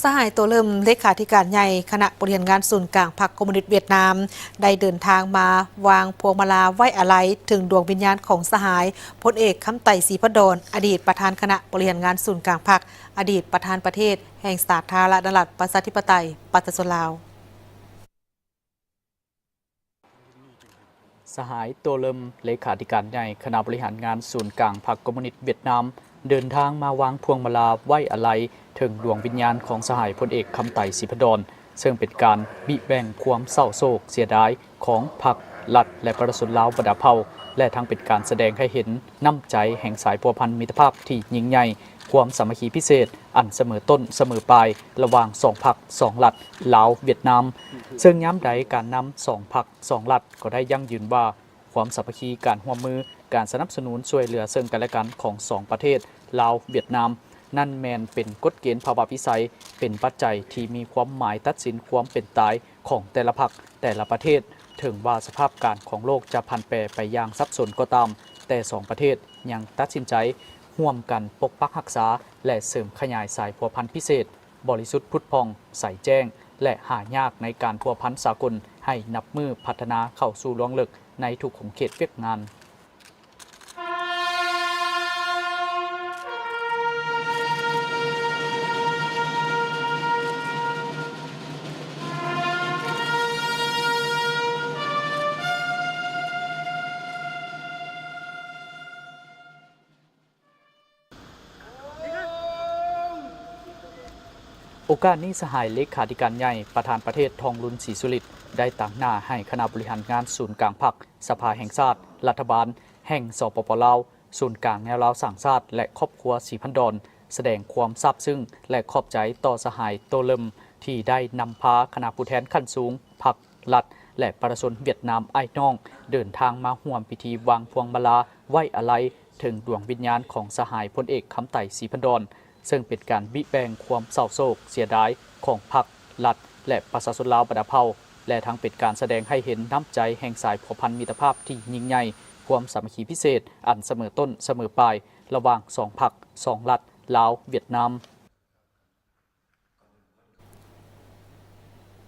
ສະຫາຍ ໂຕເລີມ ເລຂາທິການໃຫຍ່ຄະນະບໍລິຫານງານສູນກາງພັກຄອມມູນິດຫວຽດນາມ ໄດ້ເດີນທາງມາວາງພວງມາລາໄວ້ອາໄລເຖິງດວງວິນຍານຂອງສະຫາຍພົນເອກ ຄຳໄຕ ສີພັນດອນ ອະດີດປະທານຄະນະບໍລິຫານງານສູນກາງພັກ, ອະດີດປະທານປະເທດແຫ່ງສາທາລະນະລັດ ປະຊາທິປະໄຕ ປະຊາຊົນລາວ. ສະຫາຍ ໂຕເລີມ ເລຂາທິການໃຫຍ່ຄະນະບໍລິຫານງານສູນກາງພັກຄອມມູນິດຫວຽດນາມ ເດີນທາງມາວາງພວງມາລາໄວ້ອາໄລເຖິງດວງວິນຍານຂອງສະຫາຍພົນເອກ ຄຳໄຕ ສີພັນດອນ ເຊິ່ງເປັນການບິແບ່ງຄວາມເສົ້າໂສກເສຍດາຍຂອງພັກ, ລັດ ແລະ ປະຊາຊົນລາວບັນດາເຜົ່າ ແລະ ທັງເປັນການສະແດງໃຫ້ເຫັນນ້ຳໃຈແຫ່ງສາຍພົວພັນມິດຕະພາບທີ່ຍິ່ງໃຫຍ່, ຄວາມສາມັກຄີພິເສດອັນສະເໝີຕົ້ນສະເໝີປາຍລະຫວ່າງສອງພັກ, ສອງລັດ ລາວ-ຫວຽດນາມ. ເຊິ່ງຍາມໃດການນຳສອງພັກ, ສອງລັດ ກໍໄດ້ຢັ້ງຢືນວ່າ ຄວາມສາມັກຄີ, ການຮ່ວມມື, ການສະໜັບສະໜູນຊ່ວຍເຫຼືອເຊິ່ງກັນແລະກັນຂອງສອງປະເທດ ລາວ-ຫວຽດນາມ ນັ້ນແມ່ນເປັນກົດເກນພາວະວິໄສ, ເປັນປັດໄຈທີ່ມີຄວາມໝາຍຕັດສິນຄວາມເປັນຕາຍຂອງແຕ່ລະພັກ, ແຕ່ລະປະເທດ. ເຖິງວ່າສະພາບການຂອງໂລກຈະຜັນແປໄປຢ່າງສັບສົນກໍຕາມ, ແຕ່ສອງປະເທດຍັງຕັດສິນໃຈຮ່ວມກັນປົກປັກຮັກສາ ແລະ ເສີມຂະຫຍາຍສາຍພົວພັນພິເສດ, ບໍລິສຸດຜຸດຜ່ອງ, ໃສແຈ້ງ ແລະ ຫາຍາກໃນການພົວພັນສາກົນ ໃຫ້ນັບມື້ພັດທະນາເຂົ້າສູ່ລວງເລິກໃນທຸກຂົງເຂດວຽກງານ. ໂອກາດນີ້ ສະຫາຍເລຂາທິການໃຫຍ່ ປະທານປະເທດ ທອງລຸນ ສີສຸລິດ ໄດ້ຕາງໜ້າໃຫ້ຄະນະບໍລິຫານງານສູນກາງພັກ, ສະພາແຫ່ງຊາດ, ລັດຖະບານແຫ່ງ ສປປ ລາວ, ສູນກາງແນວລາວສ້າງຊາດ ແລະ ຄອບຄົວສີພັນດອນ ສະແດງຄວາມຊາບຊຶ້ງ ແລະ ຂອບໃຈຕໍ່ສະຫາຍ ໂຕເລີມ ທີ່ໄດ້ນຳພາຄະນະຜູ້ແທນຂັ້ນສູງ ພັກ, ລັດ ແລະ ປະຊາຊົນຫວຽດນາມອ້າຍນ້ອງ ເດີນທາງມາຮ່ວມພິທີວາງພວງມາລາໄວ້ອາໄລເຖິງດວງວິນຍານຂອງສະຫາຍພົນເອກ ຄຳໄຕ ສີພັນດອນ ເຊິ່ງເປັນການບິແບ່ງຄວາມເສົ້າໂສກເສຍດາຍຂອງພັກ, ລັດ ແລະ ປະຊາຊົນລາວບັນດາເຜົ່າ ແລະ ທັງເປັນການສະແດງໃຫ້ເຫັນນ້ຳໃຈແຫ່ງສາຍພົວພັນມິດຕະພາບທີ່ຍິ່ງໃຫຍ່, ຄວາມສາມັກຄີພິເສດອັນສະເໝີຕົ້ນສະເໝີປາຍລະຫວ່າງສອງພັກ, ສອງລັດ ລາວ-ຫວຽດນາມ.